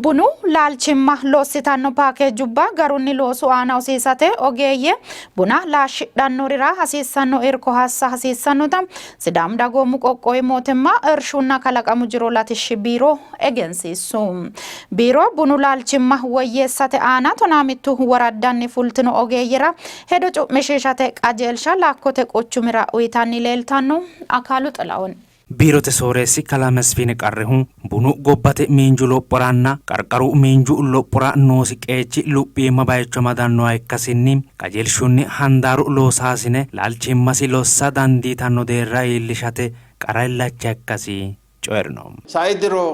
Bunu laalchimma lossitanno paakeejubba garunni loosu aana hosiisate ogeeyye buna laashshidhannorira hasiissanno irko assa hasiissannota Sidaamu Dagoomu Qoqqowi Mootimma Irshunna Kalaqamu Jiro Latishshi Biiro egensiissu. Biiro bunu laalchimma woyyeessate aana 12 woraddanni fultino ogeeyyera hedo cu'mishiishate qajeelsha Lakkote quchumira uytanni leeltanno. Akaalu Xilahun. Biirote sooreessi kalaa Mesfin Qarrihu, bunu gobbate miinju lophoranna qarqaru miinju lophora noosi qeechi luphiima baycho amadannoha ikkasinni qajeelshunni handaaru loosaasine laalchimmasi lossa dandiitanno deerra iillishate qara illacha ikkasi coyi'rino. Sai diro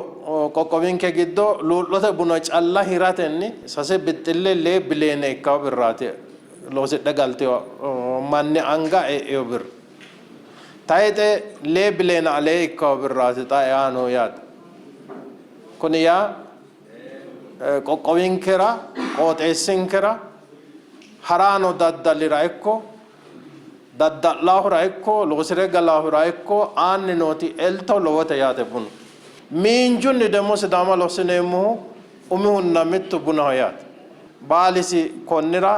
qoqqowinke giddo luu'lote buna calla hiratenni sase bixxille lee biliyeene ikkanno birraati loosidhe galtino manni anga e'ino birri. Tayixe lee bileena alee ikkawo birraati xa eaa noo yaate. Kuni yaa qoqqowinkera qooxeessinkera haraano daddalira ikko dadda'laahura ikko loosi're galaahura ikko aanni nooti elto lowote yaate bunu. Miinjunni demmo Sidaama lossineemmohu umihunna mittu bunaho yaate. Baalisi konnira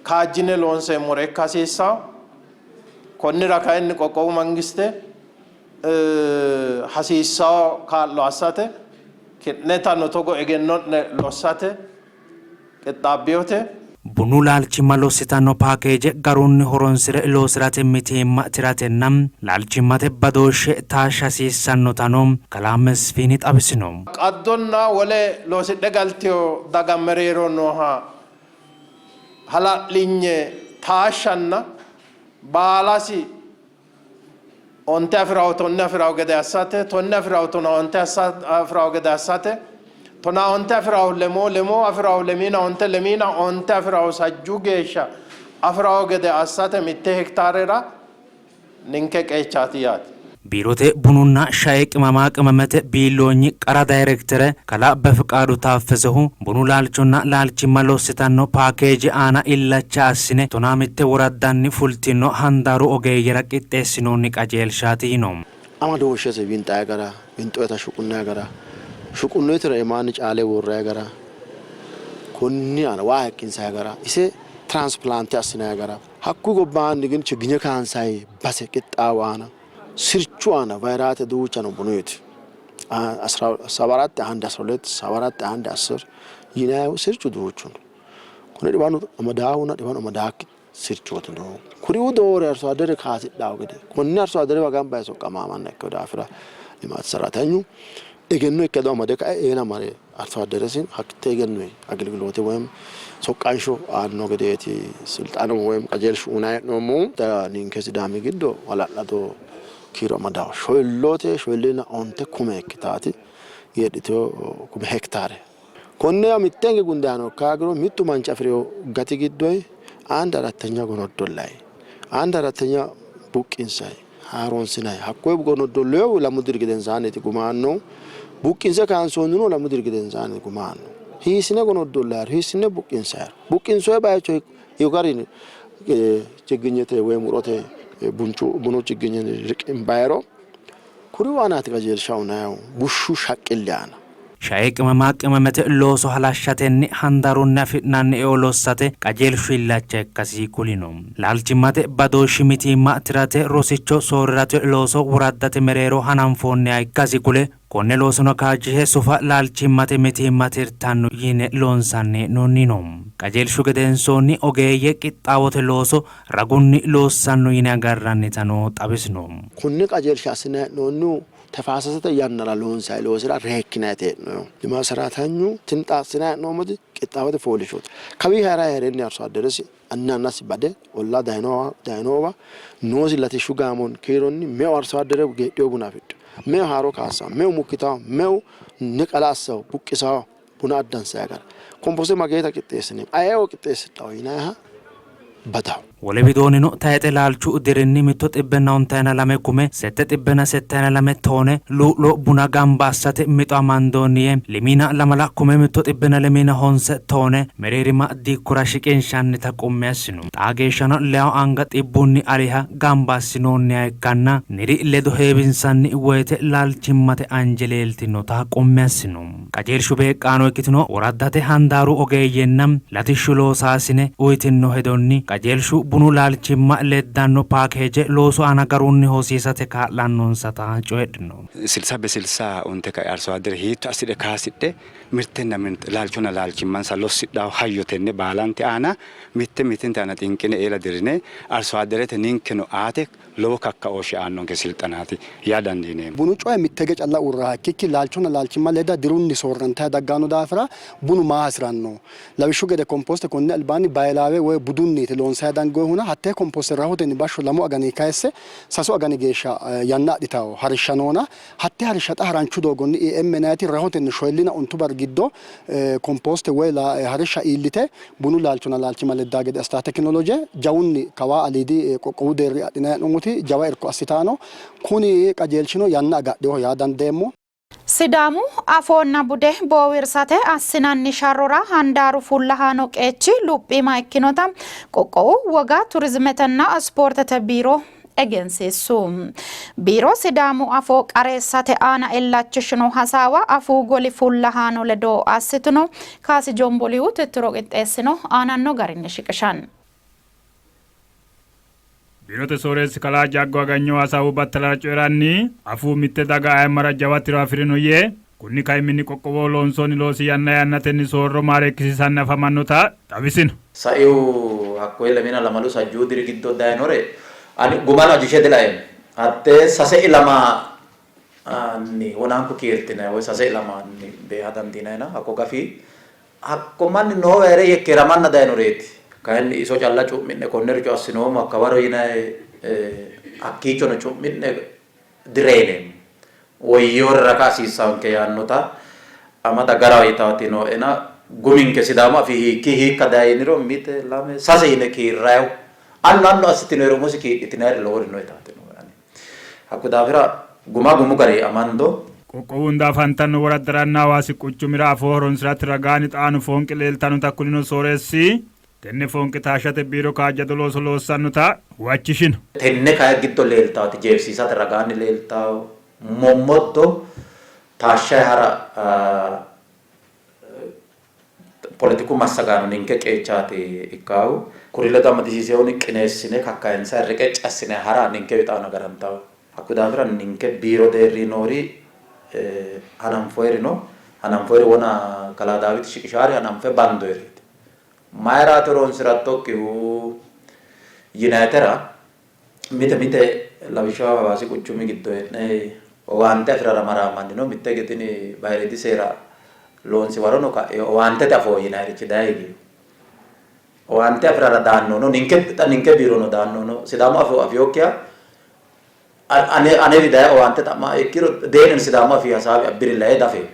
Kaajjine loonseemmore ikka hasiissanno. Konnira kayinni qoqqowu mangiste hasiissanno kaa'lo assate ki'netano togo egenno'ne lossate qixxaabbinote. Bunu laalchimma lossitanno paakeeje garunni horonsi're loosi'rate mitiimma tiratenna laalchimmate badooshshe taashsha hasiissannotano kalaa Mesfini xawisino. Qaddonna wole loosidhe galtino daga mereero nooha hala'linye taashshanna baalasi onte afi'rawo tonne afi'rawo gede assate, tonne afi'rawo tonaa onte afi'rawo gede assate, tonaa onte afi'rawo lemoo, lemoo afi'rawo lemiina onte, lemiina onte afi'rawo sajjuu geeshsha afi'rawo gede assate mitte hektaarera ninke qeechaati yaate. Biirote bununna shae qimama qimamete biilloonyi qara dayirektere kalaa Befiqaadu Taaffesehu, bunu laalchonna laalchimma lossitanno paakeeje aana illacha assine 15 woraddanni fultino handaaru ogeeyyera qixxeessinoonni qajeelshaati yino. Amadooshshese winxayi gara, winxoyita shuqunnayi gara, shuqunnoyitera imaanni caale worrayi gara, konni aana waa hayikkinsayi gara, ise tiraansipilaante assinayi gara, Hakkuyi gobbaanni gin chigginye kaansayi base qixxaawo aana sirchu aana vayiraate duucha no bunuyti ሰባ አራት አንድ 12 ሰባ አራት አንድ 10 yinayihu sirchu duuchu no. Kuni dhiwanu amadaahunna dhiwanu amadaakki sirchooti noohu. Kuriuu doore arso addere kaasidhawo gede konne arso adderewa gamba yee soqqamaa manna ikkino daafira limaat saratanyu egenno ikkado amade kae eela mare arso adderesi hatte egennoyi agelgiloote woyim soqqansho aanno gedeeti silxaanu woyim qajeelshu uynanni hee'noommohu. Ninke Sidaami giddo hala'lado kiiro amadawo shoyilloote shoyilliina onte kume ikkitaati geedhitino kume hektaare. Konne mitte hinge gundihano ikka hoogiro mittu manchi afi'rino gati giddoyi አንድ አራተኛ ጎነዶላይ አንድ አራተኛ buqqinsay haaroonsinay hakkoye gonoddolleehu lamu diri gedensaanniiti guma aannohu buqqinse kaansoonnihuno lamu diri gedensaanni guma aanno hiissine gonoddollayro hiissine buqqinsayro buqqinsoye bayicho hiikko garinni chigginyete woy mu'rote bunchu bunu chigginye riqimbayro kuriuu aanaati qajeelsha uyinayihu bushshu shaqqilli aana. Shae qimama qimamete looso halashshatenni handaarunni afi'nanni eo lossate qajeelshu illacha ikkasi kulino. Laalchimmate badooshshi mitiimma tirate rosicho soorri'rate looso woraddate mereero hananfoonniha ikkasi kule, konne loosono kaajjishe sufa laalchimmate mitiimma tirtanno yine loonsanni hee'noonni yiino. Qajeelshu gedensoonni ogeeyye qixxaawote looso ragunni loossanno yine agarrannitano xawisino. Konne qajeelsha assinanni hee'noonnihu Tafaasasete yannara loonsanni loosira reekkinanniiti hee'noommohu. Limaatu saratanyu tini xa assinanni hee'noommoti qixxaawote fooliishshooti. Kawii ha'rayi hee'renni Arso adderesi anna annasi bade ollaa dayinowa noosi latishshu gaamonni kiironni meu Arso addere geedhino buna afidhino, meu haaro kaassanno, meu mukkitanno, meu niqala assanno, buqqisanno buna addansayi gara, kompose mageeta qixxeessineemmo, ayeoo qixxeessidhanno yinanniha badawo. Wole widoonnino tayxe laalchu dirinni mitto xibbenna ontayina lame kume sette xibbenna settayina lame toone luu'lo buna gamba assate mixo amandoonni yee, lemiina lamala kume mitto xibbenna lemiina honse toone mereerima dikkora shiqinshannita qummi assino. Xaa geeshshano leyawo anga xibbunni aliha gamba assinoonniha ikkanna niri ledo heewinsanni woyte laalchimmate anje leeltinota qummi assino. Qajeelshu beeqqaano ikkitino woraddate handaaru ogeeyyenna latishshu loosaasine uytinno hedonni, qajeelshu bunu laalchimma leddanno paakeeje loosu aana garunni hosiisate kaa'lannonsata coyidhino. Silsa besilsa onte kae arsoaddere hiitto assidhe kaasidhe mirtenna laalchonna laalchimmansa lossidhanno hayyo tenne baalante aana mitte mittente aana xinqine eela dirrine arsoadderete ninkeno aate lowo kakkaooshshe aannonke silxanaati yaa dandiineemmo. Bunu coye mittege calla uurraha ikkikki laalchonna laalchimma leda dirunni soorrantanni dagganno daafira bunu maa hasi'ranno? Lawishshu gede komposte konni albaanni bayilawe woy budunniiti loonsanni dangoonihuna hattee komposte rahotenni bashsho lamu aganinni kayisse sasu agani geeshsha yanna adhitanno harishsha noona Hatte harishsha xa haranchu doogonni EM yinanniti rahotenni shoyillina ontu barri giddo komposte woy harishsha iillite bunu laalchonna laalchimma leddaa gede assitanno tekinoloje jawunni kawaa aliidi qoqqowu deerri adhinanni hee'noommoti jawa irko assitanno. Kuni qajeelshino yanna agadhinoho yaa dandeemmo. Sidaamu afoonna bude boowirsate assinanni sharrora handaaru fullahaano qeechi luphiima ikkinota qoqqowu woga turizimetenna ispoortete biiro egensiissu. Biiro Sidaamu afoo qareessate aana illachishino hasaawa afuu goli fullahaano ledo assitino. Kaasi Jombolihu tittiro qixxeessino aananno garinni shiqishanno. Biirote sooreessi kalaa Jaggo Aganyohu hasaawu battalara coyi'ranni, afuu mitte daga ayimmara jawa tiro afi'rino yee, kunni kaiminni qoqqowoho loonsoonni loosi yanna yannatenni soorro maareekkisiisanni afamannota xawisino. Saihu hakkoye lemiina lamalu sajjuu diri giddo dayinore ani gumano ajishe dilaeemmo. Hattee sase ilamanni wonaanku kiirtinanni woy sase ilamanni beeha dandiinannina hakko gafi hakko manni noowa hee're yekkeeramanna dayinoreeti. Kayinni iso calla cu'mi'ne konnericho assinoommo hakkawaro yinanni hakkiichono cu'mi'ne direyineemmo. Woyyinore raga hasiissaanke yaannota amada garaho yitaati nooena guminke Sidaamu afii hiikkii hiikka dayi yiniro mite, lame, sase yine kiirrayihu annu annu assitinoeri umosi kiidhitinayiri lowori no yitaati nooe ani. Hakko daafira guma gumu garinni amando. Qoqqowu hunda afantanno woraddaranna Hawaasi quchumira afoo horonsi'rate ragaanni xaano foonqe leeltannota kulino sooreessi, Tenne foonqe taashshate biiro kaajjado looso loossannota huwachishino. Tenne kayi giddo leeltaati jeefisiisate ragaanni leeltawo mommoddo taashshayi hara poletiku massagaano ninke qeechaati ikkaahu. Kuri ledo amadisiisehunni qineessine kakkayinsayi reqecci assinayi hara ninkewi xaano agarantawo. Hakkuyi daafira ninke biiro deerri noori hananfoyiri no. Hananfoyiri wona kalaa Daawiti shiqishaari hananfe bandoyiriiti. Mayiraati horoonsi'rattokkihu yinayitera mite mite lawishshaho Hawaasi quchumi giddo hee'ne owaante afi'rara maraa mannino mitte hige tini bayiriidi seera loonsi warono ka'e owaantete afoo yinayirichi daye higino. Owaante afi'rara daannohuno ninke xa ninke biirono daannohuno Sidaamu afoo afinokkiha ane anewi daye owaante xa'maa ikkiro dee'nino Sidaamu afii hasaawi abbirilla yee dafeemmo.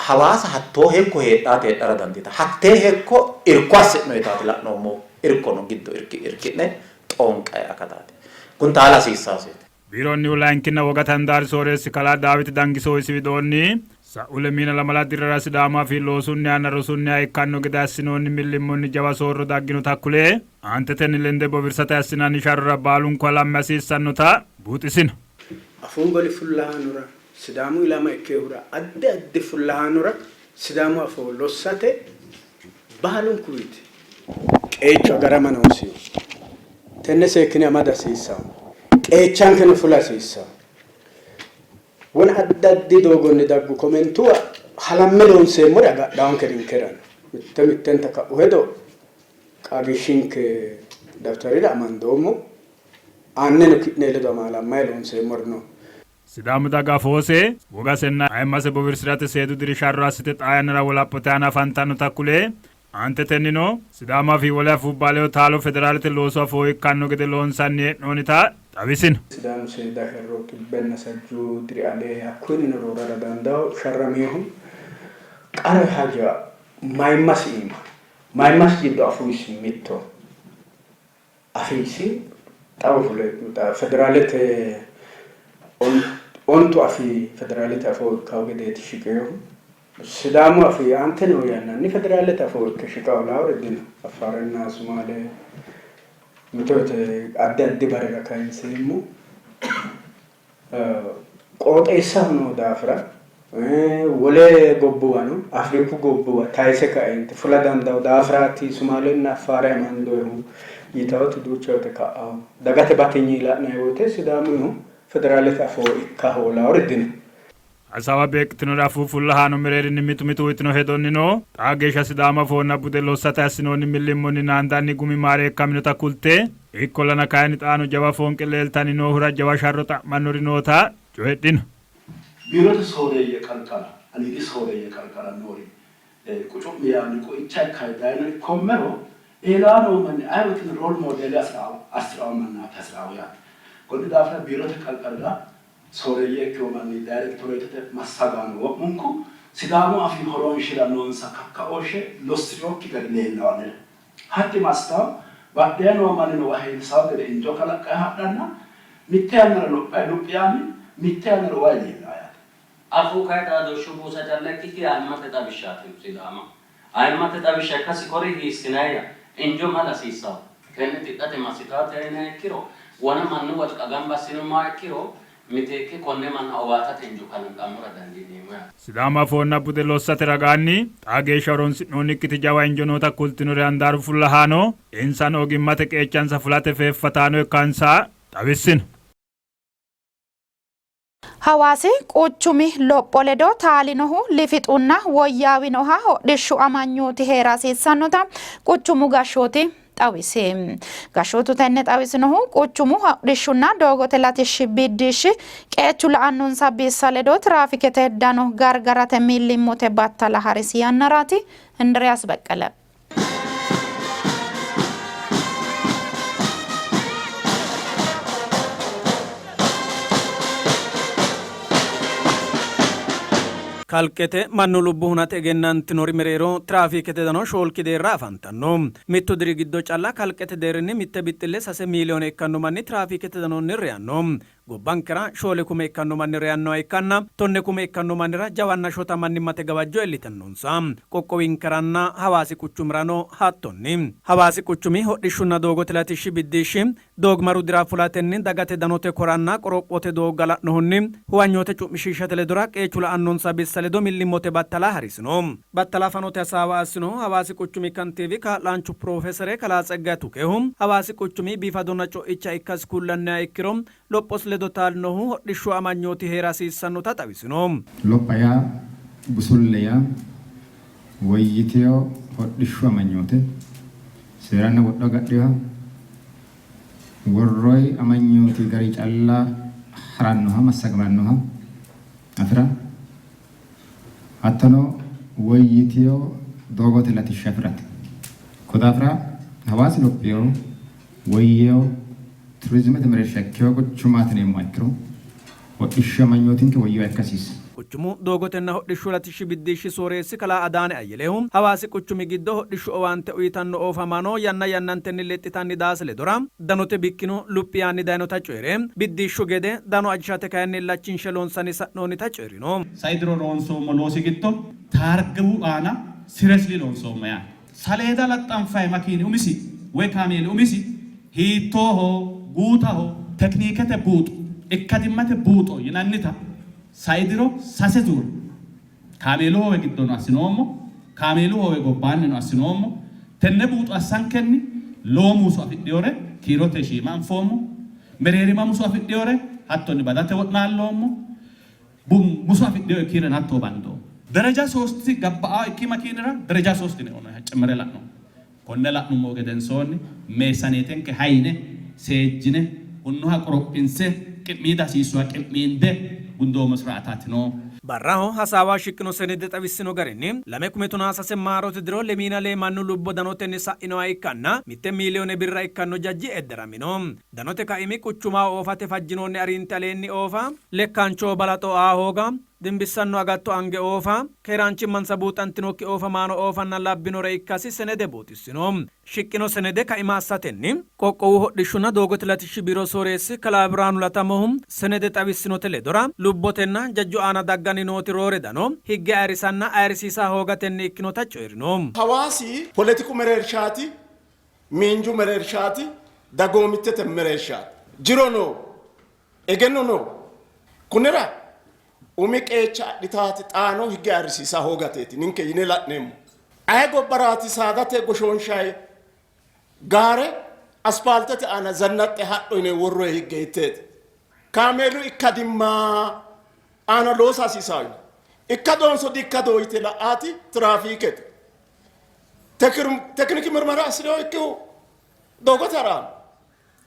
Hawaasa hattoo hekko heedhaate heedhara dandiitanno. Hattee hekko irko assi'no yitaati la'noommohu. Irko no giddo irki'ne xoonqayi akataati. Kuni taala hasiissaasiiti. Biironnihu layinkinna wogate handaari sooreessi kalaa Daawit Dangisohu isi widoonni, sa'u lemiina lamala dirrara Sidaamu Afii loosunnihanna rosunniha ikkanno gede assinoonni millimmonni jawa soorro dagginota kule, aantetenni lende bowirsate assinanni sharrora baalunku halamme hasiissannota buuxisino. Afuu goli fullahaanora Sidaamu ilama ikkinohura addi addi fullahaanora Sidaamu afoo lossate baalunkuwiiti qeechu agarama noosiho. Tenne seekkine amada hasiissanno. Qeechankeno fula hasiissanno. Wona addi addi doogonni daggu komentuwa halamme loonseemmori agadhaanke ninkerano. Mitte mittenta ka'u hedo qaagiishshinke daftarira amandoommo. Aanneno ki'ne ledo amaalammayi loonseemmori no. Sidaamu daga afoose, wogasenna ayimmase bowirsi'rate seedu diri sharro assite xaa yannara wolaphote aana afantannota kule, aantetennino Sidaamu afii wole afuubba ledo taalo federaalete loosu afoo ikkanno gede loonsanni hee'noonnita xawisino. Sidaamu seeda sharro xibbenna sajjuu diri ale hakkuyinnino roorara dandawo sharraminohu qara haja mayimmasi iima, mayimmasi giddo afuisi mittoho. Afiisi xawo fule federaalete ontu afii federaalete afoo ikkawo gedeeti shiqinohu. Sidaamu afii aante noo yannanni federaalete afoo ikke shiqawo laawori dino. Affaarenna Sumaale mito woyte addi addi barera kayinseemmo. Qooxeessaho noo daafira wole gobbuwano Afriku gobbuwa tayise kaeenti fula dandawo daafiraati Sumaalenna Affaare amandoyihu yitawoti duucha woyte ka'awo. Dagate batinyi la'nayi woyte Sidaamuyihu federaalete afoo ikka hoolawori dino. Hasaawa beeqqitinori afuu fullahaano mereerinni mitu mitu uyitino hedonnino, xaa geeshsha Sidaamu afoonna bude lossate assinoonni millimmonni naandanni gumi maareekkaminota kulte, ikkollana kayinni xaano jawa foonqe leeltanni noohura jawa sharro xa'mannori noota coyidhino. Biirote sooreeyye qarqara aliidi sooreeyye qarqara noori qucu'mi yaanni qoicha ikkanni dayino ikkoommero eelaa noo manni aye woyteno role model assi'rawo mannaati hasi'rawo yaate. Konni daafira biirote qarqarira sooreeyye ikkino manni dayrekitoreetete massagaano wo'munku Sidaamu afii horoonshira noonsa kakkaooshshe lossi'rinokki gari leellawo anera. Hatti massitawo badhee noo mannino waheelsawo gede injo kalaqqayi hadhanna mitte yannara lophayi luphi yaanni mitte yannara uwayi leellawo yaate. Afuu kayi xaadooshshu buusa calla ikkikki ayimmate xawishshaati Sidaamaho. Ayimmate xawishsha ikkasi kori hiissinayya? Injo mala hasiissawo. Tenne tidhate massitaate yiniha ikkiro, wona mannu wolqa gamba assinummoha ikkiro, miteekke konne manna owaatate injo kalanqammora dandiineemmo yaate. Sidaamu afoonna bude lossate ragaanni xaa geeshsha horonsi'noonnikkiti jawa injo noota kultinori handaaru fullahaano, insano ogimmate qeechansa fulate feeffataano ikkansa xawissino. Hawaasi quchumi lopho ledo taalinohu lifixunna woyyaawinoha hodhishshu amanyooti hee'ra hasiissannota quchumu gashshooti xawisi. Gashshootu tenne xawisinohu quchumu hodhishshunna doogote latishshi biddishshi qeechu la'annonsa bissa ledo tiraafikete dano gargarate millimmote battala harisi yannaraati. Indiriyaas Beqqele. Kalqete mannu lubbo hunate egennantinori mereero tiraafiikete dano shoolki deerra afantanno. Mittu diri giddo calla kalqete deerrinni mitte bixxille sase miiliyoone ikkanno manni tiraafiikete danonni reyanno. Gobbankera 4 kume ikkanno manni reyannoha ikkanna, 10 kume ikkanno mannira jawanna shota mannimmate gawajjo iillitannonsa. Qoqqowinkeranna Hawaasi quchumirano hattonni. Hawaasi quchumi hodhishshunna doogote latishshi biddishshi doogimaru dira fulatenni dagate danote koranna qorophote doogga la'nohunni huwanyoote cu'mishiishate ledora qeechu la'annonsa bissa ledo millimmote battala harisino. Battala fanote hasaawa assinohu Hawaasi quchumi kantiiwi kaa'laanchu piroofesere kalaa Tseggaye Tukehu, Hawaasi quchumi biifadonna co'icha ikkasi kullanniha ikkiro lophosi ledo taalinohu hodhishshu amanyooti hee'ra hasiissannota xawisino. Lopha yaa busulle yaa woyyitino hodhishshu amanyoote, seeranna wodho agadhinoha, worroyi amanyooti gari calla harannoha, massagamannoha afi'ra, hattono woyyitino doogote latishsha afi'rate. Ko daafira Hawaasi lophino, woyyino, turizimete mereersha ikkino quchumaati yineemmoha ikkiro hodhishshu amanyootinke woyyinoha ikka hasiissanno. Quchumu doogotenna hodhishshu latishshi biddishshi sooreessi kalaa Adaane Ayyelehu, Hawaasi quchumi giddo hodhishshu owaante uytanno oofamaano yanna yannantenni lexxitanni daase ledora danote bikkino luphi yaanni daynota coyi're, biddishshu gede dano ajishate kayinni illachinshe loonsanni sa'noonnita coyi'rino. Sai diro loonsoommo loosi giddo taargiwu aana seriously loonsoommo yaate. Saleeda laxxanfanni makiini umisi woy kaameeli umisi hiittooho, guutaho, tekiniikete buuxo, ikkadimmate buuxo yinannita sai diro sase zuur kaameelu hoowe giddono assinoommo, kaameelu hoowe gobbaannino assinoommo. Tenne buuxo assankenni lowo muuso afidhinore kiirote shiima anfoommo, mereerima muso afidhinore hattonni badate wo'naalloommo. Muso afidhino kiireno hattoo bandoommo. Dereja soosti gabba'aa ikki makiinira dereja soosti yine cimmire la'noommo. Konne la'nummohu gedensoonni meessaneetenke hay yine seejjine hunnoha qorophinse qi'miida hasiissuha qi'miinde gundoommo siraataati noo. Barraho hasaawa shiqqino senede xawissino garinni, 2013 maarote diro lemiina lee mannu lubbo danotenni sa'inoha ikkanna, mitte miiliyoone birra ikkanno jajji edderamino. Danote kaimi quchumaho oofate fajjinoonni ariinte aleenni oofa, lekkaanchoho balaxo aa hooga, Dimbissanno agatto ange oofa, keeraanchimmansa buuxantinokki oofamaano oofanna labbinore ikkasi senede buuxissino. Shiqqino senede kaima assatenni qoqqowu hodhishshunna doogote latishshi biiro sooreessi kalaa Birhaanu Latamohu senede xawissinote ledora lubbotenna jajju aana dagganni nooti roore dano higge ayirrisanna ayirrisiisa hoogatenni ikkinota coyi'rino. Hawaasi poletiku mereershaati, miinju mereershaati, dagoomittete mereershaati. Jiro no, egenno no. Kunnira umi qeecha adhitaati xaano higge ayirrisiisa hoogateeti ninke yine la'neemmo. Aye gobbaraati saadate goshoonshayi gaare aspaaltete aana zannaxxe hadho yine worroyi higge hitteeti? Kaameelu ikkadimma aana loosa hasiisawo yine ikkadoonso dikkadoo yite la'aati tiraafiikete. Tekiniki mirmara assi'rino ikkihu doogote ha'raano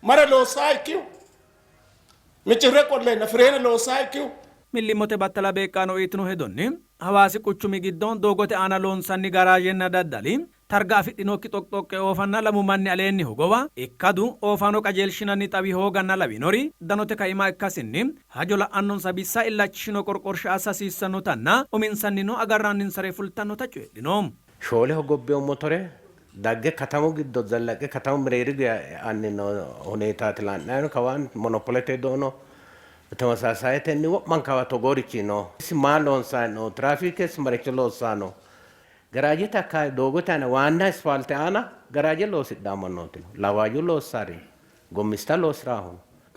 mare loossaa ikkihu micciirre qolleenna fireene loossaa ikkihu Millimmote battala beeqqaano uyitino hedonni, Hawaasi quchumi giddo doogote aana loonsanni Garaajenna daddali, targa afidhinokki xoqxoqqe oofanna lamu manni aleenni hogowa, ikkadu oofaano qajeelshinanni xawi hooganna lawinori danote kaima ikkasinni hajo la'annonsa bissa illachishino qorqorsha assa hasiissannotanna uminsannino agarranninsare fultannota coyidhino. Shoole hogobbino motore dagge katamu giddo zallaqe katamu mereeri geya e'anni noo huneetaati la'nanni kawaan monopolete widono temasasayetenni wo'mankawa togoorichi no. Isi maa loonsanni no? Tiraafiike isi maricho loossanni no? Garaajete akkawawe doogote aana waanna isfaalte aana garaaje loosidhanno mannooti no. Lawaaju loossari no. Gommista loosi'raahu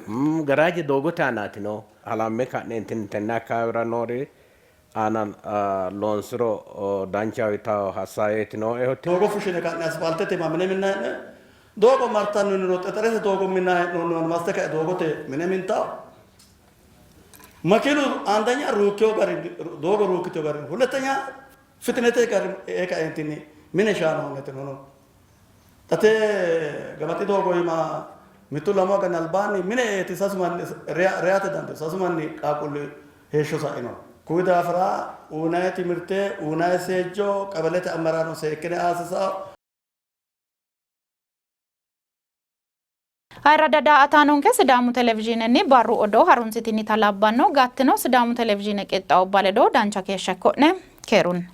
no. Garaaje doogote aanaati no. Halamme ka'neentinni tenne akkawaawera noori aana loonsiro danchaho yitanno hasaaweeti nooehu. Doogo fushshine ka'ne asfaaltete iima mine minnayi hee'noonni. Doogo martanno yiniro xexerete doogo minnayi hee'noonniwano massite ka'e doogote mine mintawo. Makiinu andenya ruukkiyo garinni doogo ruukkitino garinni hulettenya fitinete garinni ee kaeentinni mine shaano hongetino no. Xa tee Gamaxi doogo iima mittu lamu agani albaanni mine eeti sasu manni reyate dandiino. Sasu manni qaaqquulli heeshsho sa'ino. Kuyi daafira uyinanni timirte, uyinanni seejjo qebelete ammaraano seekkine aa hasiissanno. Ayirradda daa''ataanonke Sidaamu Televizhiinenni barru odoo harunsitinita labbanno gattino Sidaamu Televizhiine qixxaawubba ledo dancha keeshsha ikko'ne. Keerunni.